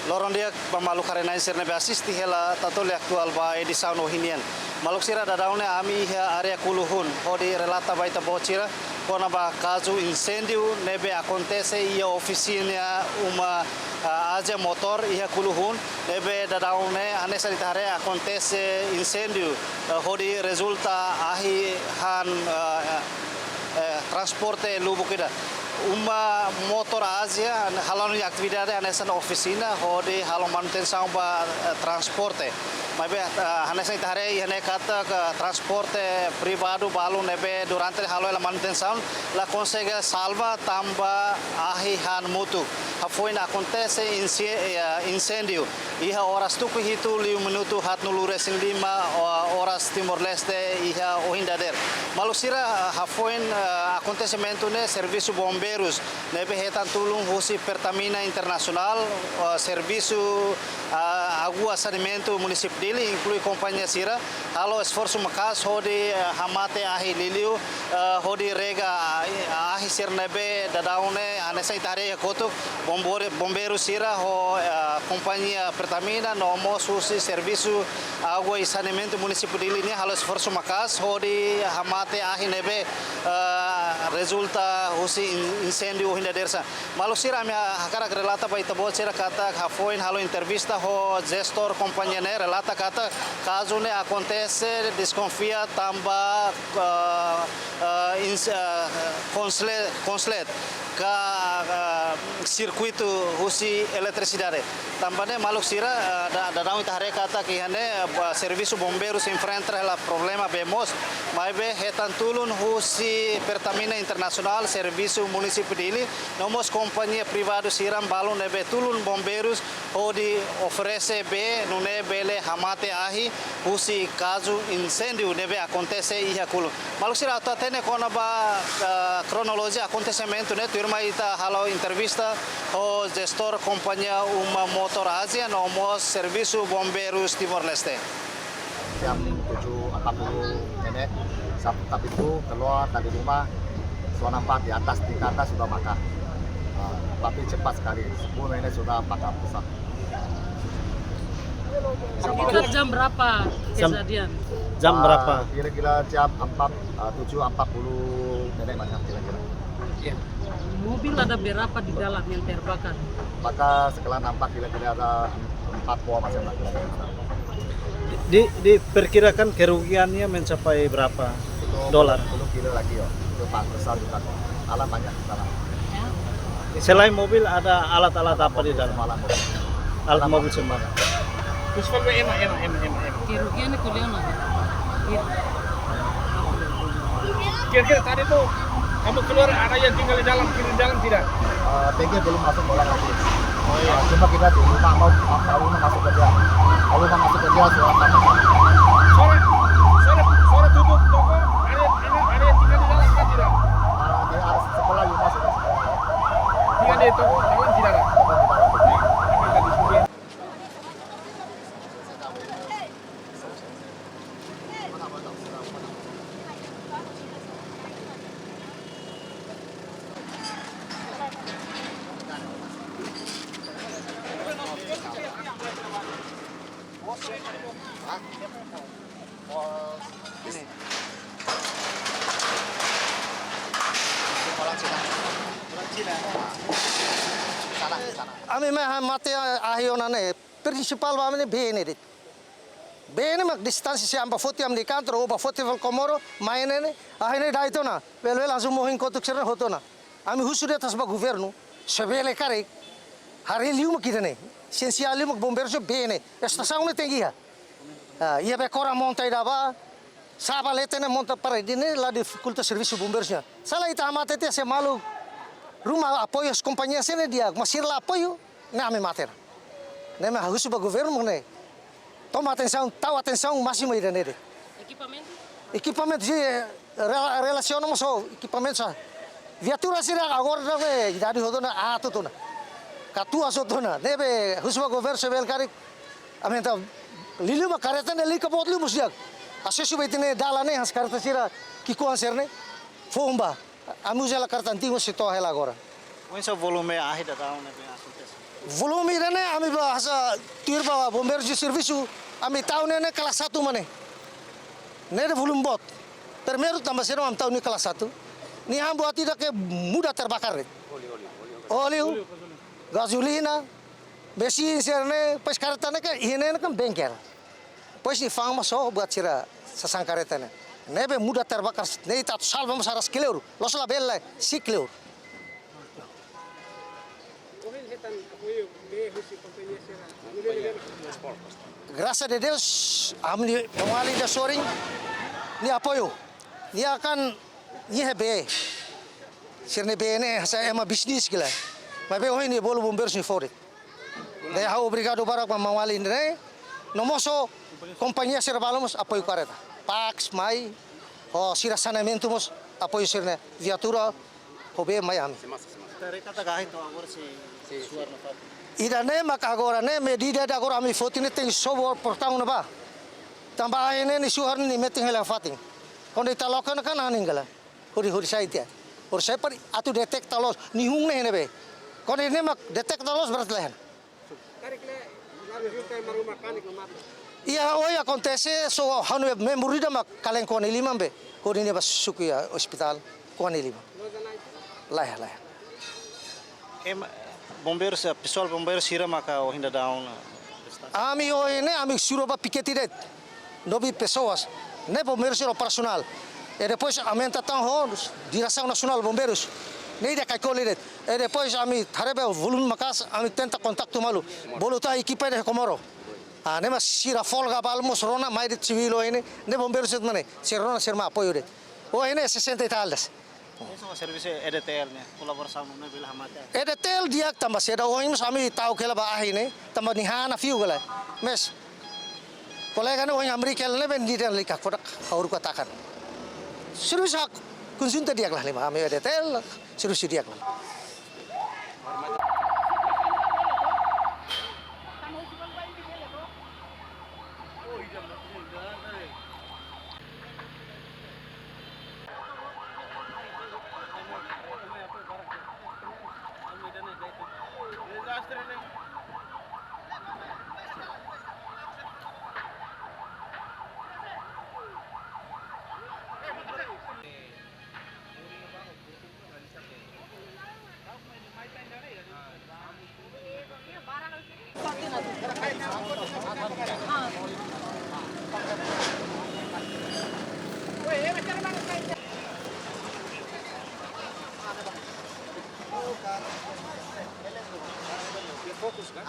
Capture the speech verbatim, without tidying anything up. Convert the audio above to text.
Loron di'ak ba maluk haree-na'in sira ne'ebé asiste hela Tatoli Atuál ba edisaun ohin nian. Maluk sira, daudaun ne'e ami iha área Kuluhun, hodi relata ba ita-boot sira kona-ba kazu inséndiu ne'ebé akontese iha ofisina uma, ah, Ázia Motor iha Kuluhun, ne'ebé daudaun ne'e hanesan ita haree akontese inséndiu, eh, hodi rezulta ahi han, eh, eh, transporte lubuk ida. Uma motór Ázia hala'o nia atividade hanesan ofisina hodi halo manutensaun ba, eh, transporte. Maibé, eh, hanesan ita haree iha ne'e katak, eh, transporte privadu balun ne'ebé durante halo hela manutensaun la konsege salva tanba ahi han mutuk. Hafoin akontese insi-, eh, inséndiu iha oras tuku hitu liu minutu haatnulu resin lima, o-, oras Timor-Leste iha ohin dadeer. Maluk sira, hafoin, eh, akontesimentu ne'e servisu bombeirus ne'ebé hetan tulun husi Pertamina Internasionál, eh, servisu, eh, água saneamentu munisípiu Dili, inklui kompañia sira, halo esforsu maka'as hodi, eh, hamate ahi liuliu, eh, hodi rega ahi, ahi sira ne'ebé daudaun ne'e hanesan ita haree iha kotuk, bombore-, bombeiru sira ho, eh, kompañia Pertamina no mós husi servisu água i saneamentu munisípiu Dili nian halo esforsu maka'as hodi hamate ahi ne'ebé, eh, rezulta husi in-, inséndiu ohin dadeer-saan. Maluk sira, ami ha-, hakarak relata ba ita-boot sira katak hafoin halo entrevista ho jestór kompañia ne'e relata katak kazu ne'e akontese deskonfia tanba, eh, eh, ins-, eh, konsle-, konslet ka, eh, sirkuitu husi eletrisidade. Tanba ne'e maluk sira, eh, da-, daudaun ita haree katak iha ne'e, eh, ba-, servisu bombeirus enfrenta hela problema bee moos, maibé hetan tulun husi Pertamina Internasionál, servisu munisípiu Dili, no mós kompañia privadu sira balun ne'ebé tulun bombeirus hodi oferese bee nune'e bele hamate ahi husi kazu inséndiu ne'ebé akontese iha Kuluhun. Maluk sira, atu hatene kona-ba, eh, kronolojia akontesimentu ne'e, tuirmai ita halo entrevista ho jestór kompañia uma motór Ázia no mós servisu bombeirus Timor-Leste. Jam tujuh empat puluh ne'e, sab-, tapi itu keluar dari rumah, sudah nampak di atas tingkat atas sudah bakar. Ah, tapi cepat sekali, sepuluh menit sudah bakar pusat. Kira-kira jam berapa kejadian? Jam berapa? Ah, kira-kira jam empat, ah, tujuh empat puluh ne'e macam kira-kira. Iya. Mobil ada berapa di dalam yang terbakar? Maka setelah nampak kira-kira ada empat buah macam lah kira-kira. Di-, diperkirakan kerugiannya mencapai berapa dolar? Itu sepuluh kilo lagi, yo. Itu empat besar juga. Alat banyak di dalam. Selain mobil, ada alat-alat apa di dalam? Semua alat mobil. Alat mobil semua. Terus kalau enak, enak, enak, enak, enak. Kerugian itu, Leona. Iya. Kira-kira tadi tuh kamu keluar, ada yang tinggal di dalam, kiri dalam tidak? Eh, P G belum masuk bola lagi. Oh, iya. Eh, cuma kita di rumah mau, mau, mau masuk kerja. Kalau mau masuk kerja, surat apa? Sore, sore, sore tutup toko, ada, ada, ada yang tinggal di dalam kan tidak? Eh, di atas sebelah rumah sudah. Tinggal di toko dalam tidak ada? Toko di dalam. Ami mai hamate ahi ona ne'e, prinsipál ba ami ne'e bee ne'e de'it. Bee ne'e mak distánsia se ami bá foti ami-nia kantor, ou bá foti fali Comoro, mai ne'e ne'e, ahi ne'e da'et ona, bele-bele hanesan mohin kotuk sira-ne'e hotu ona. Ami husu de'it ba governu, se bele karik, haree liu mak ida-ne'e, siensia liu mak bombeirus bee ne'e, estasaun ne'e tenke iha. Ah, iha Becora monta ida-ne'ebá, sa'e ba leten ne'e monta para ida-ne'e la difikulta servisu bombeirus nian. Se lae ita hamate tiha, se maluk ruma apoiu husi kompañia sira-ne'e di'ak, mas sira la apoiu, ne'e ami mate ona. Ne'e mak husu ba governu ne'e toma atensaun, tau atensaun másimu ida-ne'e de'it. Ekipamentu? Ekipamentu, si, eh, rela-, relasiona mós ho ekipamentu sá. Viatura sira agora ne'e idade hotu ona, aat hotu ona. Katuas hotu ona. Ne'ebé husu ba governu se bele karik aumenta liuliu mak karreta ne'e lalika boot liu mós di'ak. Asesu ba ita-nia dalan ne'e hanesan karreta sira ki'ikoan sira-ne'e foun bá. Ami uza hela karreta antigu sei to'o hela agora. Oinsá volume ahi daudaun ne'ebé akontese? Volume ida-ne'e ami bá Sa tuir ba bombeiru de servisu, ami tau ne'e ne'e kelas satu mak ne'e. Ne'e de'it volume boot. Primeiru tanba sira mak ami tau ne'e kelas satu. Nia han buat ida ke mudah terbakar de'it. Óleu, gazolina, mesin sira-ne'e, depois karreta ne'e ke, iha ne'e ne'e kan bengkel. Depois nia fa'an mak só buat sira sasán karreta ne'e. Ne'ebé mudah terbakar, ne'e ita atu salva mós haras kleur. Loos labele, sei kleur. Ohin hetan apoiu bee husi kompañia sira. Graças a Deus, ami-nia maun-alin ida sorin, nia apoiu. Nia kan, nia iha bee. Sira-nia bee ne'e, hanesan ema bisnis kila. Maibé ohin nia bolu bombeirus nia fó de'it. Ne'e ha'u obrigadu barak ba maun-alin ne'e. No mós kompañia sira balu mós apoiu karreta. Pax mai, ho sira saneamentu mós apoiu sira-nia viatura, ho bee mai ami. Ita haree katak ahi to'o agora sei suar nafatin. Ida-ne'e mak agora ne'e, medida ida agora ami foti ne'e tenke sobu portaun ne'ebá. Tanba ahi ne'e nia suar nia metin hela fatin. Kuandu ita loke ona kan anin kala. Hodi, hodi sai tiha. Hodi sai para atu detekta loos, nia hun ne'e ne'ebé. Kuandu ne'e mak detekta loos berarti laiha ona. Karik le, lalu juta ema ruma kanek no mate. Iha, ohin akontese, so hanu membru ida mak kalen kuane lima be. Hodi nia ba suku iha ospitál kuane lima. Loja nai. Laiha, laiha. Ema, bombeirus, pesoál bombeirus sira maka ohin daudaun. Ami ohin ne'e, ami suru ba pikete de'it. Dobi pesoas. Ne'e bombeirus sira operasionál. E depois aumenta tan ho diresaun nasionál bombeirus. Ne'e ida kaikoli de'it. E depois ami haree be volume maka'as, ami tenta kontaktu malu. Bolu tan ekipa de Komoro. Ah, ne'e mak sira folga balu mós rona mai de'it sivíl ohin ne'e. Ne'e bombeirus de'it mak ne'e. Sira rona sira mak apoiu de'it. Ohin ne'e sesenta e tal das. Entaun servisu E D T L ne'e, kolaborasaun ne'e bele hamate. E D T L di'ak tanba saida ohin mós ami ta'uk hela ba ahi ne'e, tanba nia han ona fiu kala. Mas, kolega ne'e ohin hamriik hela ne'ebé nia dehan lalika kodak, ha'u rua ka takan. Servisu konjuntu di'ak lah liu mak ami E D T L, servisu di'ak lah. Fokus kan?